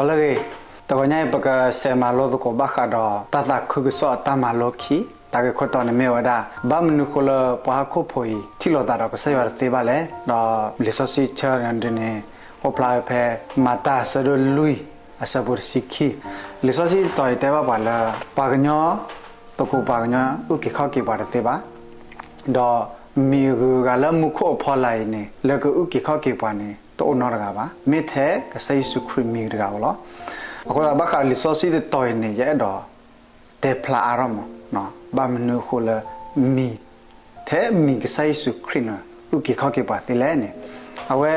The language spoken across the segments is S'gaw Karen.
ဒီးလၢအဂ့ၤ, တဂီၤညါအံၤ ပကစးမၤလိသကိးဘၣ်ဃးဒီး တၢ်သးခုကစီၣ်အတၢ်မၤလိခံ, တၢ်ဂ့ၢ်ခိၣ်တီန့ၣ်မ့ၢ်ဝဲဒၣ် ဘၣ်မနုၤဃိလၢပှၤဟီၣ်ခိၣ်ဖိအံၤ ထံၣ်လိာ်သးဒီးကစၢ်ယွၤတသ့ဘၣ်လဲၣ်. ဒီးလံာ်စီဆှံဆၢန့ၣ်ဒုန့ၣ် အိၣ်ဖျါဝဲဖဲ မၤတၢ်အဆၢဒိၣ်လွံၢ် အဆၢဖိတဆံခံ, လံာ်စီဆှံတတီၤအံၤတဲဘၣ်ပှၤလၢ ပှၤကညီ သကိးပှၤကညီ အုၣ်က့ၤခီၣ်က့ၤပှၤတသ့ဘၣ်. ဒီးမံၤအဂုၤအဂၤလၢမူခိၣ်အဖီလာ်အံၤန့ၣ် လၢကအုၣ်က့ၤခီၣ်က့ၤပှၤန့ၣ် တအိၣ်နီတဂၤဘၣ်. မ့ၢ်ထဲကစၢ်ယ့ၣ်ၡူးခရံာ်မံၤတဂၤဧိၤလီၤ. အဃိသတးဘၣ်ဃးဒီးလံာ်စီဆှံတတီၤအံၤန့ၣ် ယအဲၣ်ဒိးတဲဖျါအါထီၣ်မး, ဘၣ်မနုၤအဃိလၢ မံၤ ထဲမံၤကစၢ်ယ့ၣ်ၡူးခရံာ်န့ၣ် အုၣ်က့ၤခီၣ်က့ၤပှၤသ့လဲၣ်န့ၣ်, အဝဲ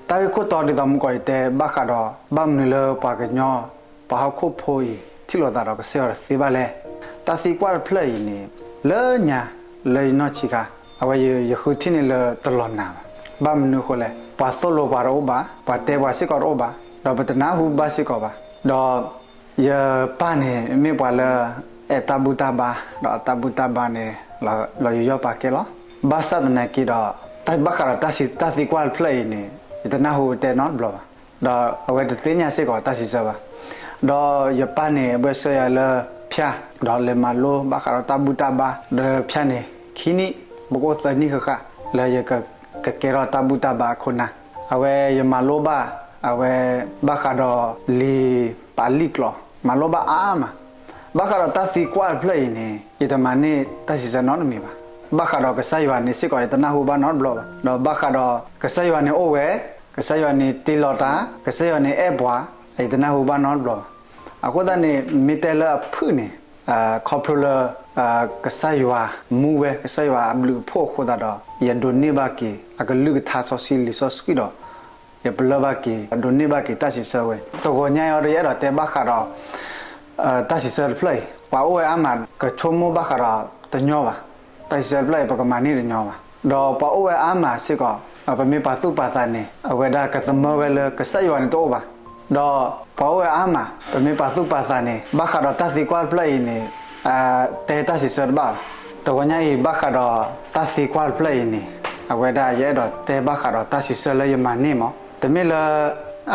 တၢ်ဂ့ၢ်ခိၣ်တီဒ်သိးမူကီးအံၤတဲဘၣ်ဃးဒီး ဘၣ်မနုၤလၢပှၤကညီ ပှၤဟီၣ်ခိၣ်ဖိအံၤ ထံၣ်လိာ်သးဒီးကစၢ်ယွၤတသ့ဘၣ်လဲၣ်. တၢ်သံကွၢ်တဖျၢၣ်အံၤန့ၣ် လၢညါ လၢယနီၢ်ဆံးခါ အဝဲယဃုထံၣ်န့ၢ်လၢတလီၤနၤဘၣ်. ဘၣ်မနုၤအဃိလဲၣ်, ပှၤသိၣ်လိပှၤတအိၣ်ဘၣ်, ပှၤတဲပှၤစ့ၢ်ကီးတအိၣ်ဘၣ်, ဒီးပတနၢ်ဟူဘၣ်စ့ၢ်ကီးဘၣ်. ဒီး ယပၢ်န့ၣ်မ့ၢ်ပှၤလၢ အဲၣ်တၢ်ဘူၣ်တၢ်ဘါ, ဒီးအတၢ်ဘူၣ်တၢ်ဘါန့ၣ် လီၤယူးယီၣ်ပာ်ကဲလီၤ. ဘၣ်ဆၣ်သနာ်က့ဒီး ဘၣ်ဃးဒီးတၢ်သံကွၢ်တဖျၢၣ်အံၤန့ၣ် ယတနၢ်ဟူတဲနီတဘျီဘၣ်. ဒီးအဝဲတသ့ၣ်ညါစ့ၢ်ကီးတၢ်စံးဆၢဘၣ်. ဒီးယပၢ်န့ၣ် ဘၣ်ဆှၢယၤလၢဖၠၣ်, ဒီးလဲၤမၤလိဘၣ်ဃးဒီးတၢ်ဘူၣ်တၢ်ဘါ ဒီးဖၠၣ်န့ၣ် ခံနံၣ်, ပကအိၣ်သၢနံၣ်ဃၣ်ဃၣ် လၢယကကဲထီၣ်တၢ်ဘူၣ်တၢ်ဘါအခိၣ်နၢ်. အဝဲယမၤလိဘၣ် အဝဲ ဘၣ်ဃးဒီးလံာ်ပာ်လံာ်ကျိာ် မၤလိဘၣ်အါမး. ဘၣ်ဃးဒီးတၢ်သံကွၢ်တဖျၢၣ်အံၤန့ၣ် ယတမၤန့ၢ်တၢ်စံးဆၢနီတမံၤဘၣ်. ဘၣ်ဃးဒီးကစၢ်ယွၤန့ၣ်စ့ၢ်ကီး ယတနၢ်ဟူဘၣ်နီတဘျီဘၣ်. ဒီးဘၣ်ဃးဒီးကစၢ်ယွၤန့ၣ်အိၣ်ဝဲ, ကစၢ်ယွၤန့ၣ်တ့လီၤတၢ်, ကစၢ်ယွၤန့ၣ်အဲၣ်ပှၤ, ယတနၢ်ဟူဘၣ်နီတဘျီဘၣ်. အဃိသတးန့ၣ် မ့ၢ်တဲလၢအဖုၣ်န့ၣ် ခီဖျိလၢ ကစၢ်ယွၤမူဝဲ ကစၢ်ယွၤအဘျုးအဖှိၣ်အဃိသတးဒီး ယဒိးန့ၢ်ဘၣ်က့ၤ အကလုၢ်ကထါစီဆှံလံာ်စီဆှံဒီး ယပလၢၢ်ဘၣ်က့ၤ ဒိးန့ၢ်ဘၣ်က့ၤတၢ်စံးဆၢဝဲ တဂီၤညါအံၤဒီး ယအဲၣ်ဒိးတဲဘၣ်ဃးဒီး တၢ်စံးဆၢတဖျၢၣ်အံၤ ပှၤအိၣ်ဝဲအါမး ကဆိကမိၣ်ဘၣ်ဃးဒီးတညီဘၣ်. တၢ်စံးဆၢတဖျၢၣ်အံၤ ပကမၤန့ၢ်တညီဘၣ်. ဒီးပှၤအိၣ်ဝဲအါမးစ့ၢ်ကီး ပမ့ၢ်ပာ်သူၣ်ပာ်သးန့ၣ် အဝဲဒၣ်ကသမၢဝဲလၢကစၢ်ယွၤန့ၣ်တအိၣ်ဘၣ်. ဒီးပှၤအိၣ်ဝဲအါမး ပမ့ၢ်ပာ်သူၣ်ပာ်သးန့ၣ် ဘၣ်ဃးဒီးတၢ်သံကွၢ်တဖျၢၣ်အံၤန့ၣ် တဲတၢ်စံးဆၢတဘၣ်ဘၣ်. တဂီၤညါအံၤ ဘၣ်ဃးဒီးတၢ်သံကွၢ်တဖျၢၣ်အံၤန့ၣ် အဝဲဒၣ်ယအဲၣ်ဒိးတဲဘၣ်ဃးဒီးတၢ်စံးဆၢလၢယမၤန့ၢ်မး. တမ့ၢ်လၢ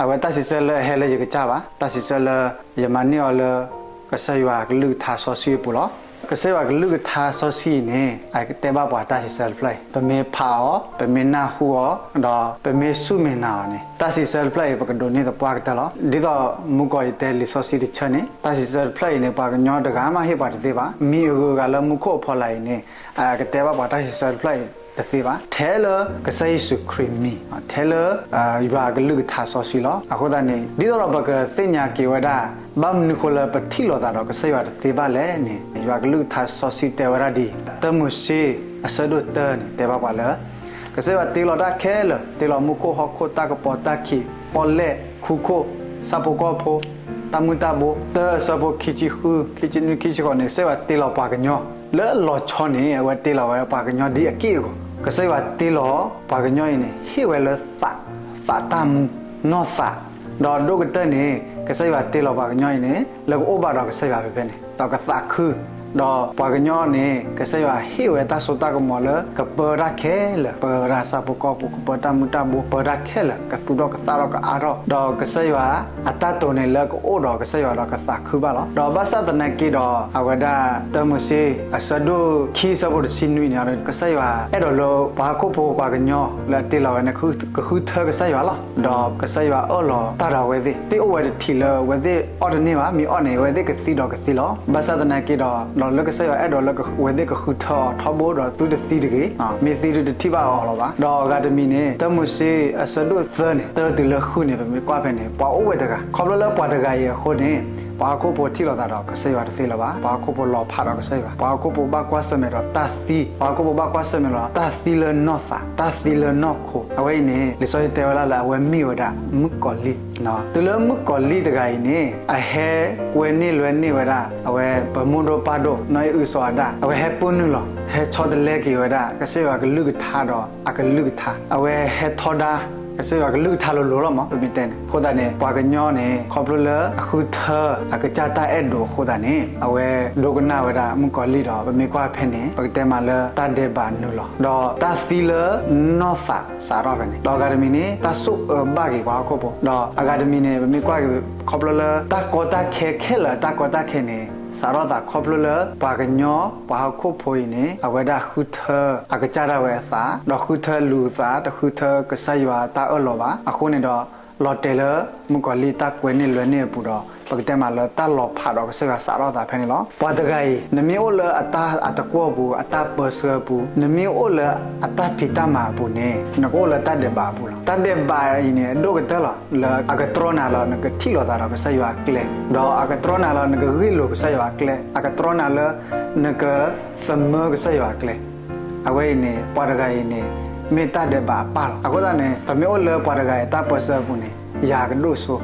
အဝဲတၢ်စံးဆၢလၢအဟဲလၢယကစၢ်ဘၣ်. တၢ်စံးဆၢလၢယမၤန့ၢ်အီၤလၢ ကစၢ်ယွၤကလုၢ်ကထါစီဆှံအပူၤလီၤ. ကစၢ်ယွၤကလုၢ်ကထါစီဆှံအံၤန့ၣ် အကတဲဘၣ်ပှၤတၢ်စံးဆၢတဖျၢၣ်အံၤ ပမ့ၢ်ဖးအီၤ ပမ့ၢ်နၢ်ဟူအီၤ ဒီးပမ့ၢ်စူၢ်မ့ၢ်နာ်အီၤန့ၣ် တၢ်စံးဆၢတဖျၢၣ်အံၤ ပကဒိးန့ၢ်သပှၢ်ကတၢၢ်လီၤ. ဒ်သိးမူကီးယတဲလံာ်စီဆှံတဆၢန့ၣ် တၢ်စံးဆၢတဖျၢၣ်အံၤန့ၣ် ပှၤကညီတဂၤမးဟ့ၣ်ပှၤတသ့ဘၣ်. မံၤအဂုၤအဂၤလၢမူခိၣ်အဖီလာ်အံၤန့ၣ် အကတဲဘၣ်ပှၤတၢ်စံးဆၢတဖျၢၣ်အံၤတသ့ဘၣ်. ထဲလၢကစၢ်ယ့ၣ်ၡူးခရံာ်မံၤ ထဲလၢ ယွၤအကလုၢ်ကထါစီဆှံလီၤ. အဃိသတးန့ၣ် ဒ်သိးဒီးပကသ့ၣ်ညါက့ၤဝဲဒၣ် ဘၣ်မနုၤဃိလၢပထံၣ်လိာ်သးဒီးကစၢ်ယွၤတသ့ဘၣ်လဲၣ်န့ၣ် ယွၤကလုၢ်ကထါစီဆှံတဲဝဲဒၣ်ဒ်အံၤ, တၢမိၤၡ့ အဆၢဒိၣ်တၢန့ၣ် တဲဘၣ်ပှၤလၢ ကစၢ်ယွၤတ့လီၤတၢ်ခဲလၢာ်, တ့လီၤမူခိၣ်ဟီၣ်ခိၣ် တၢ်ကပီၤတၢ်ခံး ပီၣ်လဲၣ် ခူခိၣ် ဆၣ်ဖိကီၢ်ဖိ တၢ်မုၢ်တၢ်ဘိ, တၢအဆၢဖိခံဆံဃု ခံဆံနွံ ခံဆံဃိးန့ၣ် ကစၢ်ယွၤတ့လီၤပှၤကညီ လၢအလီၤဆီန့ၣ် အဝဲတ့လီၤဝဲပှၤကညီဒ်အက့ၢ်အဂီၤ, ကစၢ်ယွၤတ့လီၤပှၤကညီအံၤန့ၣ် ဟ့ၣ်ဝဲလၢသး, သးတၢ်မူ, နီၢ်သး, ဒီးဒိၣ်ကတၢၢ်န့ၣ် ကစၢ်ယွၤတ့လီၤပှၤကညီအံၤန့ၣ် လၢကအိၣ်ဘၣ်ဒီးကစၢ်ယွၤဖဲဖဲန့ၣ် ဒီးကသးခု, ဒီးပှၤကညီန့ၣ် ကစၢ်ယွၤဟ့ၣ်ဝဲတၢ်စိတၢ်ကမီၤလၢကပၢတၢ်ခဲလၢာ်, ပၢတၢ်ဆၣ်ဖိကီၢ်ဖိ, ကပၢတၢ်မုၢ်တၢ်ဘိ, ပၢတၢ်ခဲလၢာ်, ကသူၣ်ထီၣ်ကသၣ်ထီၣ်ကအါထီၣ်, ဒီးကစၢ်ယွၤအတၢ်တိာ်န့ၣ်လၢကအိၣ်ဒီးကစၢ်ယွၤဒီးကသးခုဘၣ်လီၤ. ဒီးဘၣ်ဆၣ်သနာ်က့ဒီး အဝဲဒၣ်တၢမိၤၡ့ အဆၢဒိၣ်ခံ အဆၢဖိတဆံနွံန့ၣ် ကစၢ်ယွၤအဲၣ်ဒိးလၢပှၤဟီၣ်ခိၣ်ဖိပှၤကညီလၢအတ့လီၤဝဲန့ၣ် ကဃုထၢကစၢ်ယွၤလီၤ. ဒီးကစၢ်ယွၤအၢၣ်လီၤတၢ်ဒီးအဝဲသ့ၣ်, သ့ၣ်အိၣ်ဝဲတထံးလၢအဝဲသ့ၣ်အီၣ်တန့ၢ်ဘၣ်, မ့ၢ်အီၣ်န့ၣ် အဝဲသ့ၣ်ကသံဒီးကသံလီၤ. ဘၣ်ဆၣ်သနာ်က့ဒီး ဒီးလၢကစၢ်ယွၤအဲၣ်ဒိးလၢအဝဲသ့ၣ်ကဃုထၢအီၤထီဘိဒီးသုတသံတဂ့ၤ, မ့ၢ်သံဒုးတထံၣ်ဘၣ်အီၤလီၤဘၣ်. ဒီးအဂၤတမံၤန့ၣ် တၢမိၤၡ့အဆၢဒိၣ်သၢန့ၣ် တၢတုၤလၢဃုန့ၣ် ပမ့ၢ်ကွၢ်ဖဲန့ၣ် ပှၤအိၣ်ဝဲတဂၤ, ခီဖျိလၢပှၤတဂၤအံၤအဃိန့ၣ် ပှၤဟီၣ်ခိၣ်ဖိထံၣ်လိာ်သးဒီးကစၢ်ယွၤတသ့လၢၤဘၣ်, ပှၤဟီၣ်ခိၣ်ဖိလီၤဖးဒီးကစၢ်ယွၤ, ပှၤဟီၣ်ခိၣ်ဖိဘၣ်ကွၢ်ဆၢၣ်မဲာ်ဒီးတၢ်သံ, ပှၤဟီၣ်ခိၣ်ဖိဘၣ်ကွၢ်ဆၢၣ်မဲာ်ဒီးတၢ်သံလၢနီၢ်သး, တၢ်သံလၢနီၢ်ခိ, အဝဲအံၤန့ၣ် လံာ်စီဆှံတဲဝဲဒၣ်လၢအဝဲမ့ၢ်ဝဲဒၣ် မုၣ်ကီၤလံၢ် တုၤလၢမုၣ်ကီၤလံၢ်တဂၤအံၤန့ၣ် အဟဲကွဲန့ၢ်လွဲန့ၢ်ဝဲဒၣ် အဝဲပမိၢ်ဒိၣ်ပၢ်ဒိၣ် နီၢ်အံၣ်အုစီၤအၤဒၣ်, အဝဲဟဲပၢနုာ်လီၤ ဟဲဆီတလဲက့ၤဝဲဒၣ် ကစၢ်ယွၤကလုၢ်ကထါဒီးအကလုၢ်ကထါ, အဝဲဟဲထီဒါ ကစၢ်ယွၤကလုၢ်ကထါလိၤလိၤလီၤမး ပမ့ၢ်တဲန့ၣ်. အဃိသတးန့ၣ် ပှၤကညီန့ၣ် ခီဖျိလၢအဃုထၢ အကစၢ်တၢ်အဲၣ်ဒိးအဃိသတးန့ၣ် အဝဲဒိကနၣ်ဝဲဒၣ်မုၣ်ကီၤလံၢ်ဒီး ပမ့ၢ်ကွၢ်ဖဲန့ၣ် ပကတဲမးလၢတၢ်ဒဲးဘးနုာ်လီၤ. ဒီးတၢ်သံလၢနီၢ်သးစးထီၣ်ဖဲန့ၣ် ဒီးအဂၤတမံၤန့ၣ် တၢ်ဆိၣ်အၢဘၣ်က့ၤပှၤဟီၣ်ခိၣ်ဖိ ဒီးအဂၤတမံၤန့ၣ် ပမ့ၢ်ကွၢ်က့ၤ ခီဖျိလၢတၢ်ကီတၢ်ခဲခဲလၢာ် တၢ်ကီတၢ်ခဲန့ၣ် စးထီၣ်သးခီဖျိလၢ ပှၤကညီ ပှၤဟီၣ်ခိၣ်ဖိအံၤန့ၣ် အဝဲဒၣ်ဃုထၢ အကစၢ်ဒၣ်ဝဲအသး ဒီးဃုထၢလူၤသး တဃုထၢကစၢ်ယွၤတၢ်အၢၣ်လီၤဘၣ်. အဃိန့ၣ်ဒီး လီၤတဲာ်လၢမုၣ်ကီၤလံၢ်တၢ်ကွဲန့ၢ်လွဲန့ၢ်အပူၤဒီး ပကတဲမးလၢတၢ်လီၤဖးဒီးကစၢ်ယွၤစးထီၣ်သးဖဲန့ၣ်လီၤ. ပှၤတဂၤအံၤ နမ့ၢ်အိၣ်လၢအတၢ်အတကွီၢ်အပူၤ အတၢ်ပၢဆှၢအပူၤ နမ့ၢ်အိၣ်လၢအတၢ်ဖံးတၢ်မၤအပူၤန့ၣ် နကအိၣ်လၢတၢ်ဒဲးဘးအပူၤလီၤ. တၢ်ဒဲးဘးအံၤန့ၣ် အဒိၣ်ကတၢၢ်လီၤ လၢအကတြီနၤလၢနကထံၣ်လိာ်သးဒီးကစၢ်ယွၤအကျဲ ဒီးအကတြီနၤလၢနကဂ့ၢ်လိာ်ကစၢ်ယွၤအကျဲ အကတြီနၤလၢ နကသမၢကစၢ်ယွၤအကျဲ အဝဲအံၤန့ၣ် ပှၤတဂၤအံၤန့ၣ် မ့ၢ်တၢ်ဒဲးဘးအပၢ်လီၤ. အဃိသတးန့ၣ် ပမ့ၢ်အိၣ်လၢပှၤတဂၤအံၤတၢ်ပၢဆှၢအပူၤန့ၣ် ယၤကဒိၣ်စိ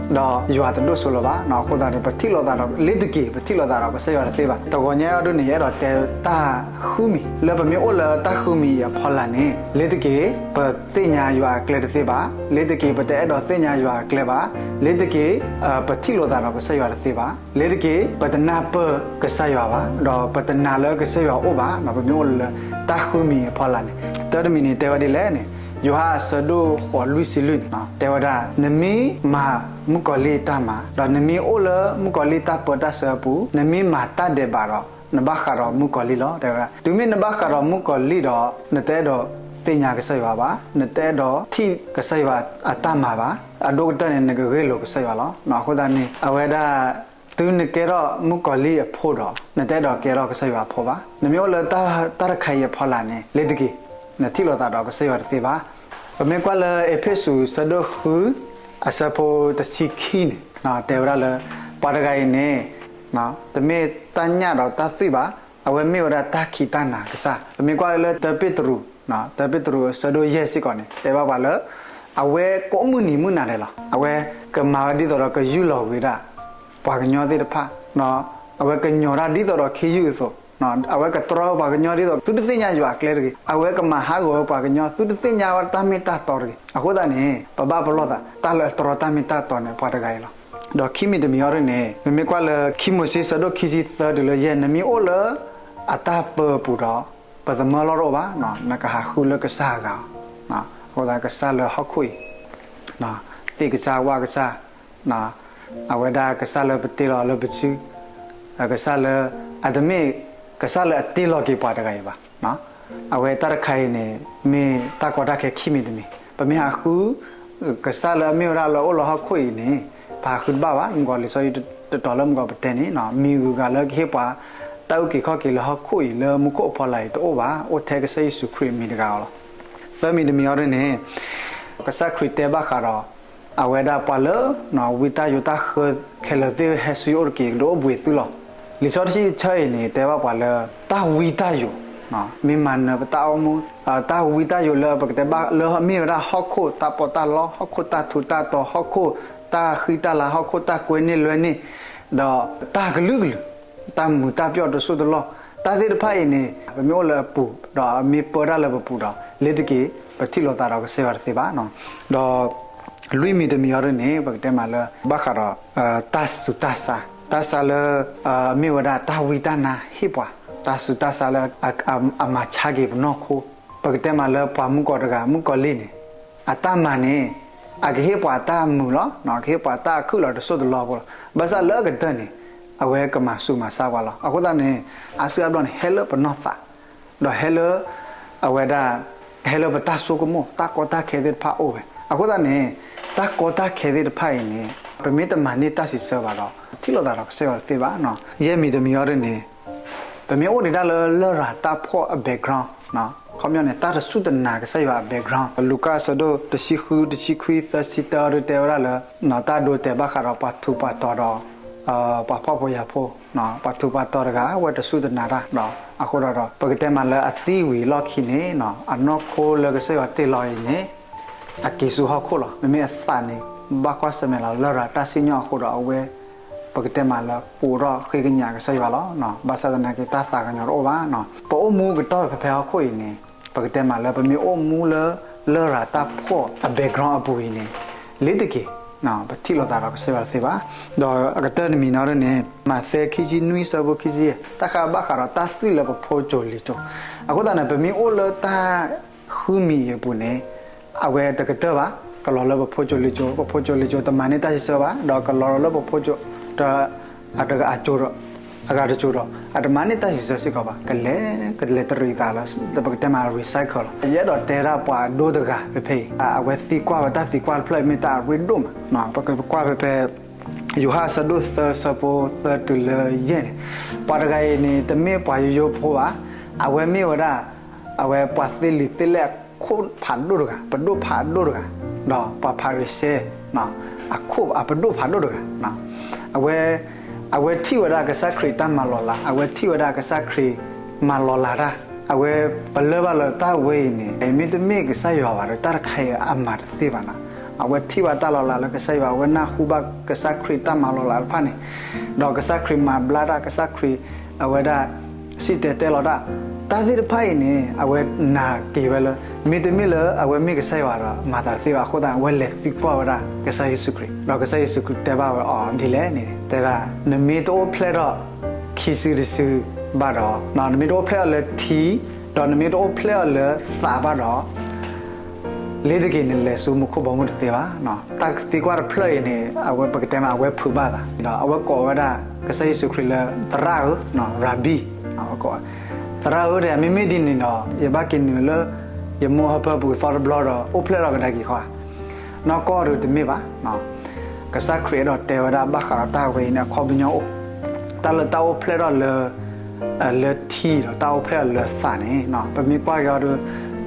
ဒီးယွၤတဒိၣ်စိလၢၤဘၣ်. အဃိသတးန့ၣ် ပထံၣ်လိာ်သးဒီး လ့ၤတက့ၤ ပထံၣ်လိာ်သးဒီးကစၢ်ယွၤတသ့ဘၣ်. တဂီၤညါအံၤဒ်န့ၣ် ယအဲၣ်ဒိးတဲတၢ်ဃုမံၤ လၢပမ့ၢ်အိၣ်လၢတၢ်ဃုမံၤအံၤအဖီလာ်န့ၣ် လ့ၤတက့ၤ ပသ့ၣ်ညါယွၤအကျဲတသ့ဘၣ်. လ့ၤတက့ၤ ပတအဲၣ်ဒိးသ့ၣ်ညါယွၤအကျဲဘၣ်. လ့ၤတက့ၤ ပထံၣ်လိာ်သးဒီးကစၢ်ယွၤတသ့ဘၣ်. လ့ၤတက့ၤ ပတနၢ်ပၢၢ်ကစၢ်ယွၤဘၣ် ဒီးပတနာ်လၢကစၢ်ယွၤအိၣ်ဘၣ် ပမ့ၢ်အိၣ်လၢတၢ်ဃုမံၤအဖီလာ်န့ၣ်. တၢ်တမံၤန့ၣ် တဲဝဲဒ်လဲၣ်န့ၣ် ယိၤဟၣ်အဆၢဒိၣ်ဃိးလွံၢ်ဆံလွံၢ်န့ၣ် တဲဝဲဒၣ် နမ့ၢ်မၤမုၣ်ကီၤလံၢ်တၢ်မၤ ဒီးနမ့ၢ်အိၣ်လၢမုၣ်ကီၤလံၢ်တၢ်ပၢတၢ်ဆှၢအပူၤ နမ့ၢ်မၤတၢ်ဒဲးဘးဒီး နဘၣ်ဃးဒီးမုၣ်ကီၤလံၢ်လီၤ တဲဝဲဒၣ်. တုၤမ့ၢ်နဘၣ်ဃးဒီးမုၣ်ကီၤလံၢ်ဒီး နတအဲၣ်ဒိးသ့ၣ်ညါကစၢ်ယွၤဘၣ်, နတအဲၣ်ဒိးထံၣ်ကစၢ်ယွၤအတၢ်မၤဘၣ်, အဒိၣ်ကတၢၢ်န့ၣ် နကဂ့ၢ်လိာ်ကစၢ်ယွၤလီၤ. အဃိသတးန့ၣ် အဝဲဒၣ် တုၤနကဲထီၣ်မုၣ်ကီၤလံၢ်အဖိဒီး နတအဲၣ်ဒိးကဲထီၣ်ကစၢ်ယွၤအဖိဘၣ်. နမ့ၢ်အိၣ်လၢတၢ်တခါအံၤအဖီလာ်န့ၣ် လ့ၤတက့ၤ နထံၣ်လိာ်သးဒီးကစၢ်ယွၤတသ့ဘၣ်. ပမ့ၢ်ကွၢ်လၢအ့းဖ့းစူး ဆၢဒိၣ်ဃု အဆၢဖိတဆံခံန့ၣ် တဲဝဲဒၣ်လၢ ပှၤတဂၤအံၤန့ၣ် တမ့ၢ်တၢ်ညၣ်ဒီးတၢ်သွံၣ်ဘၣ်, အဝဲမ့ၢ်ဝဲဒၣ်တၢ်ခံးတၢ်နၤကစၢ်. ပမ့ၢ်ကွၢ်လၢတၢပ့းတရူး, တၢပ့းတရူးအဆၢဒိၣ်ယဲၢ်စ့ၢ်ကီးန့ၣ် တဲဘၣ်ပှၤလၢ အဝဲကိးမုၢ်နံၤမုၢ်နၤဒဲးလီၤ. အဝဲကမၤဝဲဒ်သိးဒီးကယူၢ်လီၤဝံၤဒၣ် ပှၤကညီသ့ၣ်တဖၣ်, အဝဲကညီၤတၢ်ဒ်သိးဒီးခ့ယုၢ်အသိး, အဝဲကတြီပှၤကညီဒ်သိး သုတသ့ၣ်ညါယွၤအကျဲတဂ့ၤ, အဝဲကမၤဟးဂီၤဝဲပှၤကညီ သုတသ့ၣ်ညါဝဲတၢ်မ့ၢ်တၢ်တီတဂ့ၤ. အဃိသတးန့ၣ် ပဘၣ်ပလီၢ်သး တၢ်လၢအတြီတၢ်မ့ၢ်တၢ်တီန့ၣ် ပှၤတဂၤအံၤလီၤ. ဒီးခံမံၤတမံၤအံၤဒ်န့ၣ် ပမ့ၢ်ကွၢ်လၢခံမိၤၡ့ဆၢဒိၣ်ခံဆံသၢတုၤလၢယဲၢ် နမ့ၢ်အိၣ်လၢအတၢ်ပၢအပူၤဒီး ပသမၢလီၢ်တအိၣ်ဘၣ်, နကဟးဃုလၢကစၢ်အဂၤ, အဃိသတးကစၢ်လၢဟီၣ်ခိၣ်အံၤ သ့ၣ်ကစၢ်ဝၣ်ကစၢ်, အဝဲဒၣ်ကစၢ်လၢပတ့လီၤလၢပစု, ကစၢ်လၢ အတမ့ၢ်ကစၢ်လၢအတ့လီၤက့ၤပှၤတဂၤအံၤဘၣ်. အဝဲတၢ်တခါအံၤန့ၣ် မ့ၢ်တၢ်ကီတၢ်ခဲခံမံၤတမံၤ, ပမ့ၢ်ဟးဃု ကစၢ်လၢအမ့ၢ်ဝဲဒၣ်လၢအိၣ်လၢဟီၣ်ခိၣ်အံၤန့ၣ် ပဟးဃုတဘၣ်ဘၣ်. မုၢ်ကီၤလံာ်စီဆှံတတီၤလၢမုၢ်ကီၤပတဲန့ၣ် မံၤဂုၤဂၤလၢကဟ့ၣ်ပှၤ တၢ်အုၣ်က့ၤခီၣ်က့ၤလၢဟီၣ်ခိၣ်အံၤလၢမူခိၣ်အဖီလာ်အံၤတအိၣ်ဘၣ်, အိၣ်ထဲကစၢ်ယ့ၣ်ၡူးခရံာ်အမံၤတဂၤဧိၤလီၤ. သၢမံၤတမံၤအံၤဒ်န့ၣ် ကစၢ်ခရံာ်တဲဘၣ်ဃးဒီး အဝဲဒၣ်ပှၤလၢ ဝံတၢ်ယိးတၢ်ဃၢခဲလၢာ်သ့ၣ်ဟဲဆူယအိၣ်တက့ၢ် ကဒုးအိၣ်ဘှံးသုလီၤ. လံာ်စီဆှံတဆၢအံၤန့ၣ် တဲဘၣ်ပှၤလၢ တၢ်ဝံတၢ်ယိး မ့ၢ်မၤနၢၤပတၢ်အိၣ်မူ, တၢ်ဝံတၢ်ယိးလၢပကတဲဘၣ်လၢမ့ၢ်ဝဲဒၣ်ဟီၣ်ခိၣ် တၢ်ပီးတၢ်လီ ဟီၣ်ခိၣ်တၢ်ထူးတၢ်တီၤ ဟီၣ်ခိၣ်တၢ်ဃံတၢ်လၤ ဟီၣ်ခိၣ်တၢ်ကွဲန့ၢ်လွဲန့ၢ် ဒီးတၢ်ကလုာ်ကလုာ် တၢ်မုာ်တၢ်ပျီၣ်တစိၢ်တလီၢ် တၢ်သ့ၣ်တဖၣ်အံၤန့ၣ် ပမ့ၢ်အိၣ်လၢအပူၤ ဒီးအမ့ၢ်ပၢတၢ်လၢပပူၤဒီး လ့ၤတက့ၤ ပထံၣ်လိာ်သးဒီးကစၢ်ယွၤတသ့ဘၣ်. ဒီး လွံၢ်မံၤတမံၤအံၤဒ်န့ၣ် ပကတဲမးလၢ ဘၣ်ဃးဒီး တၢ်ဆူးတၢ်ဆါ, တၢ်ဆါလၢ မ့ၢ်ဝဲဒၣ်တၢ်ဝံတၢ်နါဟ့ၣ်ပှၤ, တၢ်ဆူးတၢ်ဆါလၢ အမၤဆါက့ၤပနီၢ်ခိ, ပကတဲမးလၢပှၤမုၣ်ကီၤတဂၤ မုၣ်ကီၤလံၢ်န့ၣ် အတၢ်မၤန့ၣ် အကဟ့ၣ်ပှၤတၢ်မုာ်လီၤ, ကဟ့ၣ်ပှၤတၢ်အခုၣ်လီၤတစိၢ်တလီၢ်ဖိလီၤ. ဘၣ်ဆၣ်လၢအကတၢၢ်န့ၣ် အဝဲကမၤဆူးမၤဆါပှၤလီၤ. အဃိသတးန့ၣ် အါစုအါဘျီန့ၣ် ဟဲလၢပနီၢ်သး ဒီးဟဲလၢ အဝဲဒၣ် ဟဲလၢပတၢ်ဆိကမိၣ် တၢ်ကီတၢ်ခဲသ့ၣ်တဖၣ်အိၣ်ဝဲ. အဃိသတးန့ၣ် တၢ်ကီတၢ်ခဲသ့ၣ်တဖၣ်အံၤန့ၣ် ပမ့ၢ်တမၤန့ၢ်တၢ်စံးဆၢဘၣ်ဒီး ထံၣ်လိာ်သးဒီးကစၢ်ယွၤတသ့ဘၣ်. ယဲၢ်မံၤတမံၤအံၤဒ်န့ၣ် ပမ့ၢ်အိၣ်ဒံးဒၣ်လၢလရာ်တၢ်ဖှီၣ်အ background ခီပညီန့ၣ် တၢ်တစူၢ်တနာ်ကစၢ်ယွၤအ background လူၤကၣ်အဆၢဒိၣ်တဆံဃု တဆံခွံ သၢဆံတၢအံၤဒ်တဲဝဲဒၣ်လၢ တၢ်ဒိတဲာ်ဘၣ်ဃးဒီးပှၤထူးပှၤတီၤဒီး ပှၤဖှီၣ်ဖိယာ်ဖိ ပှၤထူးပှၤတီၤတဂၤ အဝဲတစူၢ်တနာ်တၢ်ဒီး အဃိဒီး ပကတဲမးလၢအသံဝံၤအလီၢ်ခံန့ၣ် အနီၢ်ခိလၢကစၢ်ယွၤတ့ၢ်လီၤအံၤန့ၣ် အက့ၤဆူဟီၣ်ခိၣ်လီၤ. မ့မ့ၢ်အသးန့ၣ် ဘၣ်ကွၢ်ဆၢၣ်မဲာ်လီၤလရာ်တၢ်စံၣ်ညီၣ်အဃိဒီး အဝဲ ပကတဲမးလၢကိးထီၣ်ဃ့ကညးကစၢ်ယွၤလီၤ. ဘၣ်ဆၣ်သနာ်က့ တၢ်သးကညီၤတအိၣ်ဘၣ်. ပအိၣ်မူကတီၢ်ဖဲဖဲဟီၣ်ခိၣ်အံၤန့ၣ် ပကတဲမးလၢပမ့ၢ်အိၣ်မူလၢ လရာ်တၢ်ဖှီၣ်အ background အပူၤအံၤန့ၣ် လ့ၤတက့ၤ ပထံၣ်လိာ်သးဒီးကစၢ်ယွၤတသ့ဘၣ်. ဒီးအကတၢၢ်တမံၤနီၤဒ်န့ၣ် မးသဲခံဆံနွံဆၢဖိခံဆံယဲၢ် တၢ်ဃးဘၣ်ဃးဒီးတၢ်သွံၣ်လၢပဖိကၠိၤလံၤကၠိၤ, အဃိသတးန့ၣ် ပမ့ၢ်အိၣ်လၢတၢ်ဃုမံၤအံၤအပူၤန့ၣ် အဝဲတကတၢၢ်ဘၣ်, ကလီၤလၢပဖိကၠိၤလံၤကၠိၤ, ပဖိကၠိၤလံၤကၠိၤတမၤန့ၢ်တၢ်စံးဆၢဘၣ်, ဒီးကလီၤလၢပဖိကၠိၤ တ အတဂၤအကၠိၤဒီး အဂၤတကၠိၤဒီး အတမၤန့ၢ်တၢ်စံးဆၢစ့ၢ်ကီးဘၣ်, ကလဲၤ ကလဲၤတရံးသးလၢ ပကတဲမး recycle လီၤ. ယအဲၣ်ဒိးတဲဒၣ်ပှၤဒိတဂၤဖဲဖဲအံၤ အဝဲသံကွၢ်ဝဲတၢ်သံကွၢ်တဖျၢၣ်အံၤမ့ၢ်တၢ်အရ့ဒိၣ်မး, ပကကွၢ်ဖဲဖဲ ယိၤဟၣ်အဆၢဒိၣ်သၢဆၢဖိသၢတုၤလၢယဲၢ်န့ၣ်, ပှၤတဂၤအံၤန့ၣ် တမ့ၢ်ပှၤယိယိဖိဘၣ်, အဝဲမ့ၢ်ဝဲဒၣ် အဝဲပှၤသ့လံာ်သ့လဲၢ်အခိၣ်ဖးဒိၣ်တဂၤ, ပဒိၣ်ဖးဒိၣ်တဂၤ, ဒီးပှၤဖၤရံၤၡဲ အခိၣ် အပဒိၣ်ဖးဒိၣ်တဂၤ, အဝဲ အဝဲထံၣ်ဝဲဒၣ်ကစၢ်ခရံာ်တၢ်မၤလီၤလး, အဝဲထံၣ်ဝဲဒၣ်ကစၢ်ခရံာ်မၤလီၤလးတၢ်, အဝဲ ပလၢၢ်ဘၣ်လၢတၢ်ဝဲအံၤန့ၣ် မ့တမ့ၢ်ကစၢ်ယွၤဘၣ်ဒီး တၢ်တခါအံၤအမၤတသ့ဘၣ်နီၤ. အဝဲထံၣ်ဘၣ်တၢ်လီၤလးလၢကစၢ်ယွၤ, အဝဲနၢ်ဟူဘၣ်ကစၢ်ခရံာ်တၢ်မၤလီၤလးတဖၣ်န့ၣ်, ဒီးကစၢ်ခရံာ်မၤဘျါတၢ်, ကစၢ်ခရံာ် အဝဲဒၣ် စံၣ်တဲၤတဲလီၤတၢ်, တၢ်သ့ၣ်တဖၣ်အံၤန့ၣ် အဝဲနာ်က့ၤဝဲလၢ မ့တမ့ၢ်လၢအဝဲမ့ၢ်ကစၢ်ယွၤဒီး မၤသးတသ့ဘၣ်အဃိသတးန့ၣ် အဝဲလဲၤသံကွၢ်ဝဲဒၣ်ကစၢ်ယ့ၣ်ၡူးခရံာ်, ဒီးကစၢ်ယ့ၣ်ၡူးခရံာ်တဲဘၣ်ဝဲအီၤဒ်လဲၣ်န့ၣ် တဲဒၣ် နမ့ၢ်တအိၣ်ဖျဲၣ်ထီၣ်ခံစုတစုဘၣ်ဒီး နမ့ၢ်တအိၣ်ဖျဲၣ်အီၤလၢထံ, ဒီးနမ့ၢ်တအိၣ်ဖျဲၣ်အီၤလၢသးဘၣ်ဒီး လ့ၤတက့ၤနလဲၤဆူမူခိၣ်ဘီမုၢ်တသ့ဘၣ်. တၢ်သံကွၢ်တဖျၢၣ်အံၤန့ၣ် အဝဲပကတဲမး အဝဲဖုးဘၣ်သး ဒီးအဝဲကိးဝဲဒၣ်ကစၢ်ယ့ၣ်ၡူးခရံာ်လၢသရၣ်ဧၢ, ရၤဘံ, အဝဲကိးဝဲ သရၣ်ဧၢ, မ့မ့ၢ်ဒ်န့ၣ်ဒီး ယဘၣ်က့ၤနုာ်လၢ ယမိၢ်ဟၢဖၢပူၤသီတဘျီဒီး အိၣ်ဖျဲၣ်ထီၣ်ကဒါက့ၤခီဧါ. နီၢ်ကီၢ်ဒုးတမ့ၢ်ဘၣ်. ကစၢ်ခရံာ်အဲၣ်ဒိးတဲဝဲဒၣ်ဘၣ်ဃးဒီးတၢ်ဝဲအံၤန့ၣ် အခီပညီအိၣ်, တၢ်လၢတၢ်အိၣ်ဖျဲၣ်ထီၣ်လၢ လၢထံဒီးတၢ်အိၣ်ဖျဲၣ်ထီၣ်လၢသးန့ၣ် ပမ့ၢ်ကွၢ်က့ၤအီ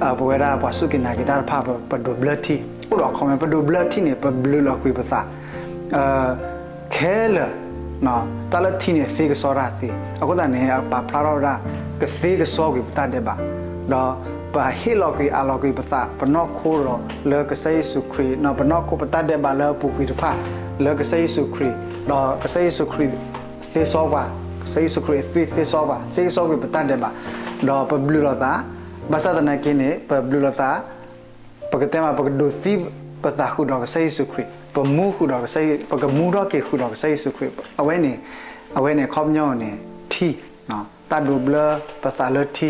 ၤဒီး ပဝဲဒၣ်ပှၤစူၢ်က့ၤနာ်က့ၤတၢ်တဖၣ် ပဒိးဘျၢထံ, အိၣ်ဒီးအခီပညီ ပဒိးဘျၢထံန့ၣ် ပဘျုးလီၤကွံာ်ပသး ခဲလၢာ်, တၢ်လၢထံန့ၣ်သ့ကစီတၢ်သ့, အဃိသတးန့ၣ် ပာ်ဖျါထီၣ်ဝဲဒၣ် ကသ့ကစီကွံာ်ပတၢ်ဒဲးဘး, ဒီးပဟ့ၣ်လီၤကွံာ်အးလီၤကွံာ်ပသး ပနီၢ်ခိဒီးလၢကစၢ်ယ့ၣ်ၡူးခရံာ်, ပနီၢ်ခိပတၢ်ဒဲးဘးလၢအပူၤကွံာ်တဖၣ် လၢကစၢ်ယ့ၣ်ၡူးခရံာ်, ဒီးကစၢ်ယ့ၣ်ၡူးခရံာ်သ့စီပှၤ, ကစၢ်ယ့ၣ်ၡူးခရံာ်အသွံၣ်သ့စီပှၤ, သ့ကစီကွံာ်ပတၢ်ဒဲးဘး, ဒီးပဘျုးလိာ်သး, ဘၣ်ဆၣ်သနာ်က့န့ၣ် ပဘျုးလိာ်သး ပကတဲမး ပကဒိးသံပသးဃုာ်ဒီးကစၢ်ယ့ၣ်ၡူးခရံာ်, ပမူဃုာ်ဒီးကစၢ်ယ့ၣ်, ပကမူထီၣ်က့ၤဃုာ်ဒီးကစၢ်ယ့ၣ်ၡူးခရံာ်, အဝဲန့ၣ်, အဝဲန့ၣ် အခီပညီန့ၣ် ထံ, တၢ်ဒိးဘျၢပသးလၢထံ,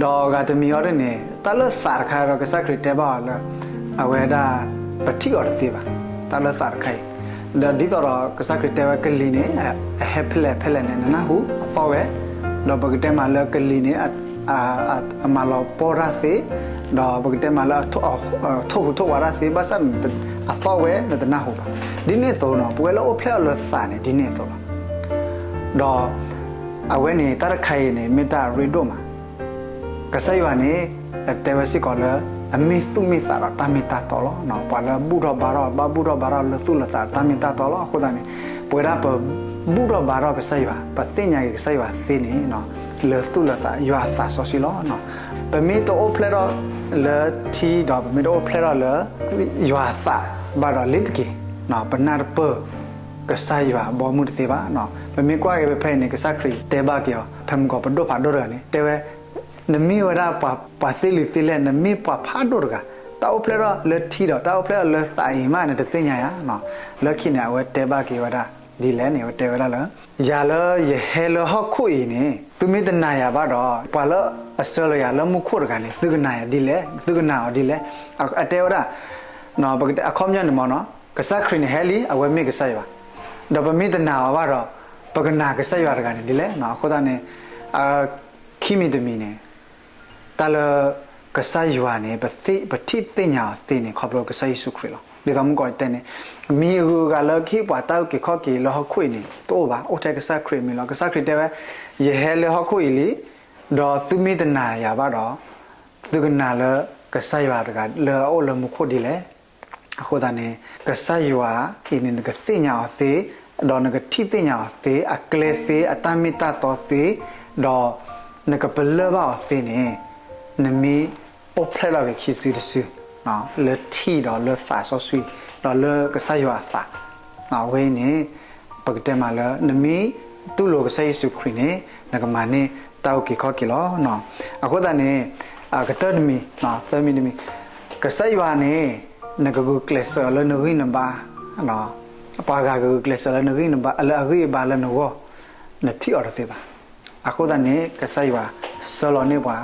ဒီးဂၤတမံၤအီၤဒ်န့ၣ် တၢ်လၢသးတခါဒီးကစၢ်ခရံာ်တဲဘၣ်အီၤလၢ အဝဲဒၣ် ပထံၣ်အီၤတသ့ဘၣ်, တၢ်လၢသးတခါအံၤ, ဒီးဒ်သိးဒီးကစၢ်ခရံာ်တဲဝဲကလံၤန့ၣ် အဟဲဖဲလဲၣ်ဖဲလဲၣ်န့ၣ် နနၢ်ဟူအသီၣ်ဝဲ, ဒီးပကတဲမးလၢကလံၤန့ၣ် အမၤလီၤပှီၢ်တၢ်သ့, ဒီးပကတဲမးလၢ ထိၣ်ဟူးထိၣ်ဝးတၢ်သ့ ဘၣ်ဆၣ်အသီၣ်ဝဲနတနၢ်ဟူဘၣ်. ဒ်န့ၣ်အသိးနီၤ ပဝဲလၢအိၣ်ဖျဲၣ်အီၤလၢသးန့ၣ် ဒ်န့ၣ်အသိးလီၤ. ဒီး အဝဲန့ၣ် တၢ်တခါအံၤန့ၣ် မ့ၢ်တၢ်အရ့ဒိၣ်မး, ကစၢ်ယွၤန့ၣ် တဲဝဲစ့ၢ်ကီးလၢ အမ့ၢ်သူၣ်မ့ၢ်သးဒီးတၢ်မ့ၢ်တၢ်တီလီၤ. ပှၤလၢဘူၣ်ထီၣ်ဘါထီၣ် ဘၣ်ဘူၣ်ထီၣ်ဘါထီၣ်လၢသူၣ်လၢသးတၢ်မ့ၢ်တၢ်တီလီၤ. အဃိသတးန့ၣ် ပဝဲဒၣ်ပဘူၣ်ထီၣ်ဘါထီၣ်ကစၢ်ယွၤ ပသ့ၣ်ညါက့ၤကစၢ်ယွၤသ့န့ၣ် လၢသူၣ်လၢသး ယွၤအသးစီဆှံလီၤ. ပမ့ၢ်တအိၣ်ဖျဲၣ်ထီၣ်လၢထံဒီး ပမ့ၢ်တအိၣ်ဖျဲၣ်ထီၣ်လၢ ယွၤအသးဘၣ်ဒီး လ့ၤတက့ၤ ပနၢ်တပၢၢ် ကစၢ်ယွၤအဘီအမုၢ်တသ့ဘၣ်. ပမ့ၢ်ကွၢ်က့ၤဖဲဖဲအံၤန့ၣ် ကစၢ်ခရံာ်တဲဘၣ်က့ၤအီၤ ဖဲမုၢ်ကီး ပဒိၣ်ဖးဒိၣ်တဂၤန့ၣ် တဲဝဲ နမ့ၢ်ဝဲဒၣ်ပှၤသ့လံာ်သ့လဲၢ် နမ့ၢ်ပှၤဖးဒိၣ်တဂၤ, တၢ်အိၣ်ဖျဲၣ်ထီၣ်လၢထံဒီး တၢ်အိၣ်ဖျဲၣ်ထီၣ်လၢသးအံၤမး နတသ့ၣ်ညါဧါ. လၢခံန့ၣ် အဝဲတဲဘၣ်က့ၤဝဲဒၣ်ဒ်လဲၣ်န့ၣ် အဝဲတဲဝဲဒၣ်လၢ ယၤလၢယဟဲလၢဟီၣ်ခိၣ်အံၤန့ၣ် သုမ့ၢ်တနာ်ယၤဘၣ်ဒီး ပှၤလၢအဆှၢလီၤယၤလၢမူခိၣ်တဂၤန့ၣ် သုကနာ်ယၤဒ်လဲၣ်, သုကနာ်အီၤဒ်လဲၣ်. အတဲဝဲဒၣ် အခီပညီန့ၣ်မ့ၢ်နီၤ ကစၢ်ခရံာ်န့ၣ်ဟဲလံ အဝဲမ့ၢ်ကစၢ်ယွၤ, ဒီးပမ့ၢ်တနာ်အီၤဘၣ်ဒီး ပကနာ်ကစၢ်ယွၤတဂၤန့ၣ်ဒ်လဲၣ်. အဃိသတးန့ၣ် ခံမံၤတမံၤန့ၣ် တၢ်လၢ ကစၢ်ယွၤန့ၣ် ပထံၣ်သ့ၣ်ညါအီၤသ့န့ၣ် ခီဖျိကစၢ်ယ့ၣ်ၡူးခရံာ်လီၤ. ဒ်သိးမုၢ်ကီးတဲန့ၣ် မံၤအဂုၤအဂၤလၢကဟ့ၣ်ပှၤတၢ်အုၣ်က့ၤခီၣ်က့ၤလၢဟီၣ်ခိၣ်အံၤန့ၣ် တအိၣ်ဘၣ်, အိၣ်ထဲကစၢ်ခရံာ်အမံၤလီၤ. ကစၢ်ခရံာ်တဲဝဲ ယဟဲလၢဟီၣ်ခိၣ်အံၤလံ, ဒီးသုမ့ၢ်တနာ်ယၤဘၣ်ဒီး သုကနာ်လၢကစၢ်ယွၤတဂၤလၢအအိၣ်လၢမူခိၣ်ဒ်လဲၣ်. အဃိသတးန့ၣ် ကစၢ်ယွၤအံၤန့ၣ် နကသ့ၣ်ညါအီၤသ့, ဒီးနကထံၣ်သ့ၣ်ညါအီၤသ့, အကျဲသ့, အတၢ်မ့ၢ်တၢ်တီသ့, ဒီးနကပလၢၢ်ဘၣ်အီၤသ့န့ၣ် နမ့ၢ်အိၣ်ဖျဲၣ်ထီၣ်က့ၤခံစုတစု လၢထံဒီးလၢသးစီဆှံ ဒီးလၢကစၢ်ယွၤအသး အဝဲအံၤန့ၣ် ပကတဲမးလၢ နမ့ၢ်တူၢ်လိာ်ကစၢ်ယ့ၣ်ၡူးခရံာ်န့ၣ် နကမၤန့ၢ်တၢ်အုၣ်က့ၤခီၣ်က့ၤလီၤ. အဃိသတးန့ၣ် ကတၢၢ်တမံၤ, သၢမံၤတမံၤ, ကစၢ်ယွၤန့ၣ် နကဂုာ်ကျဲးစၢးလၢနဂံၢ်နဘါ, ပှၤဂၤကဂုာ်ကျဲးစၢးလၢနဂံၢ်နဘါ လၢအဂံၢ်အဘါလၢနဂီၢ်, နထံၣ်အီၤတသ့ဘၣ်. အဃိသတးန့ၣ် ကစၢ်ယွၤဆှၢလီၤန့ၢ်ပှၤ,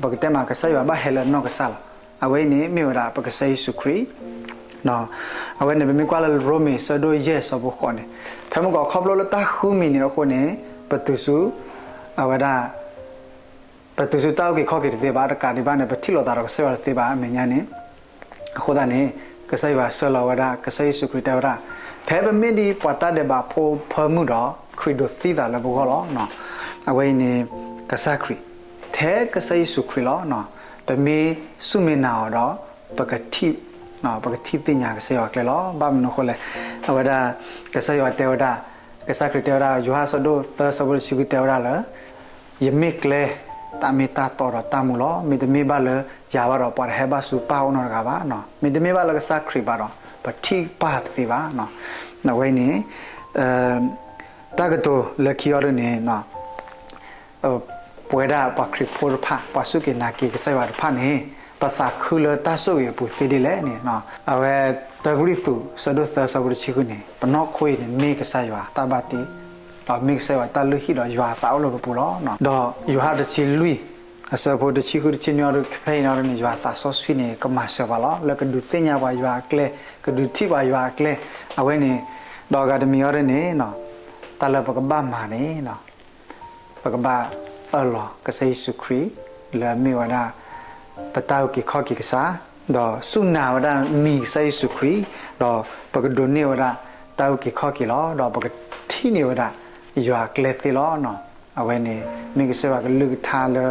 ပကတဲမး ကစၢ်ယွၤဘၣ်ဟဲလၢအနီၢ်ကစၢ်လီၤ. အဝဲအံၤန့ၣ် မ့ၢ်ဝဲဒၣ်ပကစၢ်ယ့ၣ်ၡူးခရံာ် အဝဲန့ၣ် ပမ့ၢ်ကွၢ်လၢရိမ့ၤ ဆၢဒိၣ်ယဲၢ် ဆၢဖိဃိးန့ၣ်, ဖဲမုၢ်ကီးခီဖျိလၢတၢ်ဃုမံၤန့ၣ်အဃိန့ၣ်, ပတုၤဆူ အဝဲဒၣ် ပတုၤဆူတၢ်အုၣ်က့ၤခီၣ်က့ၤတသ့ဘၣ်, တကးဒံးဘၣ်န့ၣ် ပထံၣ်လိာ်သးဒီးကစၢ်ယွၤတသ့ဘၣ် အမဲာ်ညါန့ၣ်. အဃိသတးန့ၣ် ကစၢ်ယွၤဆှၢလီၤဝဲဒၣ် ကစၢ်ယ့ၣ်ၡူးခရံာ်တဲဝဲဒၣ်, ဖဲပမ့ၢ်ဒ်ပှၤတၢ်ဒဲးဘးဖိဖၢမုၢ်ဒီး ခရံာ်ဒိးသံသးလၢပဂီၢ်လီၤ. အဝဲအံၤန့ၣ် ကစၢ်ခရံာ်, ထဲကစၢ်ယ့ၣ်ၡူးခရံာ်လီၤ. ပမ့ၢ်စူၢ်မ့ၢ်နာ်အီၤဒီး ပကထံၣ် ပကထံၣ်သ့ၣ်ညါကစၢ်ယွၤကျဲလီၤ. ဘၣ်မနုၤအဃိလဲၣ်, အဝဲဒၣ် ကစၢ်ယွၤတဲဝဲဒၣ်, ကစၢ်ခရံာ်တဲဝဲဒၣ်, ယိၤဟၣ်ဆၢဒိၣ်သၢဆၢဖိတဆံဃုတဲဝဲဒၣ်လၢ ယမ့ၢ်ကျဲ, တၢ်မ့ၢ်တၢ်တီဒီးတၢ်မူလီၤ. မ့တမ့ၢ်ဘၣ်လၢယၤဘၣ်ဒီး ပှၤတဟဲဘၣ်ဆူပၢ်အအိၣ်နီတဂၤဘၣ်. မ့တမ့ၢ်ဘၣ်လၢကစၢ်ခရံာ်ဘၣ်ဒီး ပထံၣ်ပၢ်တသ့ဘၣ်. အဝဲအံၤန့ၣ် တၢ်ကတိၤလၢခံအီၤဒ်န့ၣ် ပဝဲဒၣ်ပှၤခရံာ်ဖိတဖၣ် ပှၤစူၢ်က့ၤနာ်က့ၤကစၢ်ယွၤတဖၣ်န့ၣ် ပသးခုလၢတၢ်ဆိၣ်ဂ့ၤအပူၤသ့ဒ်လဲၣ်န့ၣ်, အဝဲတၢကရံၣ်သူး ဆၢဒိၣ်သၢဆၢဖိတဆံဃုန့ၣ် ပနီၢ်ခိအံၤန့ၣ် မ့ၢ်ကစၢ်ယွၤတၢ်ဘၣ်တ့, ဒီးမ့ၢ်ကစၢ်ယွၤတၢ်လုၢ်ဟံၣ်ဒီးယွၤအသးအိၣ်လၢပပူၤလီၤ. ဒီးယိၤဟၣ်တဆံလွံၢ် အဆၢဖိတဆံဃုတဆံနွံအီၤဒ် ဖဲအံၤန့ၣ် ယွၤအသးစီဆှံန့ၣ် ကမၤစၢၤပှၤလီၤ. လၢကဒုးသ့ၣ်ညါပှၤယွၤအကျဲ, ကဒုးထံၣ်ပှၤယွၤအကျဲ, အဝဲန့ၣ်, ဒီးအဂၤတမံၤအီၤဒ်န့ၣ် တၢ်လၢပကဘၣ်မၤန့ၣ် ပကဘၣ်အၢၣ်လီၤကစၢ်ယ့ၣ်ၡူးခရံာ် လၢအမ့ၢ်ဝဲဒၣ် ပတၢ်အုၣ်က့ၤခီၣ်က့ၤကစၢ်, ဒီးစူၢ်နာ်ဝဲဒၣ်မံၤကစၢ်ယ့ၣ်ၡူးခရံာ်, ဒီးပကဒိးန့ၢ်ဝဲဒၣ်တၢ်အုၣ်က့ၤခီၣ်က့ၤလီၤ. ဒီးပကထံၣ်န့ၢ်ဝဲဒၣ်ယွၤအကျဲသ့လီၤ. အဝဲန့ၣ် မ့ၢ်ကစၢ်ယွၤကလုၢ်ကထါလၢ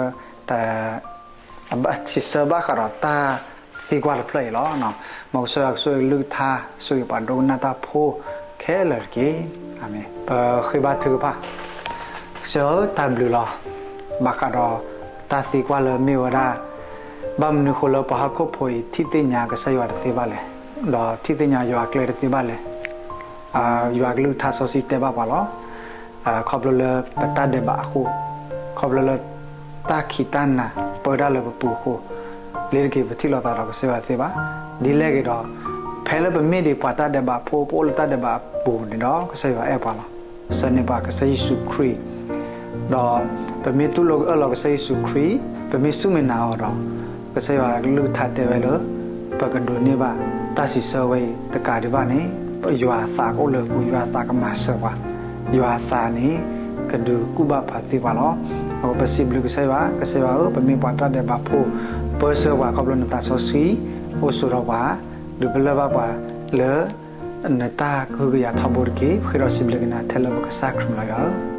အဘၣ်စံးဆၢဘၣ်ဃးဒီးတၢ်သံကွၢ်တဖျၢၣ်အံၤလီၤ. မ်ကစၢ်ယွၤကဆိၣ်ဂ့ၤကလုၢ်ကထါ, ဆိၣ်ဂ့ၤပှၤဒိကနၣ်တၢ်ဖိခဲလၢာ်တက့ၢ်. အၤမ့ၣ်. ပဃ့ဘါထုကဖၣ်. ကစၢ်ဧၢ, တၢ်ဘျုးလီၤ. ဘၣ်ဃးဒီးတၢ်သံကွၢ်လၢမ့ၢ်ဝဲဒၣ်, ဘၣ်မနုၤဃိလၢပှၤဟီၣ်ခိၣ်ဖိအံၤ ထံၣ်သ့ၣ်ညါကစၢ်ယွၤတသ့ဘၣ်လဲၣ်, ဒီးထံၣ်သ့ၣ်ညါယွၤအကျဲတသ့ဘၣ်လဲၣ်. ယွၤကလုၢ်ကထါစီဆှံတဲဘၣ်ပှၤလီၤ. ခီဖျိလၢပတၢ်ဒဲးဘးအဃိ, ခီဖျိလၢတၢ်ခံးတၢ်နၤ ပၢတၢ်လၢပပူၤအဃိ, လ့ၤတက့ၤ ပထံၣ်လိာ်သးဒီးကစၢ်ယွၤတသ့ဘၣ်. ဒ်လဲၣ်ဂ့ၤဒီး, ဖဲလၢပမ့ၢ်ဒံးပှၤတၢ်ဒဲးဘးဖိ ပအိၣ်လၢတၢ်ဒဲးဘးအပူၤန့ၣ်ဒီး ကစၢ်ယွၤအဲၣ်ပှၤလီၤ. ဆှၢန့ၢ်ပှၤကစၢ်ယ့ၣ်ၡူးခရံာ်, ဒီးပမ့ၢ်တူၢ်လိာ်အၢၣ်လီၤကစၢ်ယ့ၣ်ၡူးခရံာ်, ပမ့ၢ်စူၢ်မ့ၢ်နာ်အီၤဒီး, ကစၢ်ယွၤကလုၢ်ကထါတဲဝဲလၢ ပကဒိးန့ၢ်ဘၣ်တၢ်စံးဆၢဝဲအံၤ တကးဒံးဘၣ်န့ၣ်, ယွၤအသးကအိၣ်လၢပူၤ, ယွၤအသးကမၤစၢၤပှၤ, ယွၤအသးန့ၣ် ကဒုးကူၣ်ဘၣ်ဖးသ့ပှၤလီၤ. အဃိပစံးဘျုးကစၢ်ယွၤ, ကစၢ်ယွၤဧၢ, ပမ့ၢ်ပှၤတၢ်ဒဲးဘးဖိ, ပၢဆှၢပှၤခီဖျိနသးစီဆှံ အိၣ်ဆိးဒီးပှၤ, ဒုးပလၢၢ်ဘၣ်ပှၤလၢ နတၢ်ကဟုကယာ်ထီဘိတက့ၢ်. ပဃ့ဒီးစံးဘျုးက့ၤနၤထဲလၢပကစၢ်ခရံာ်မံၤလီၤယွၤဧၢ.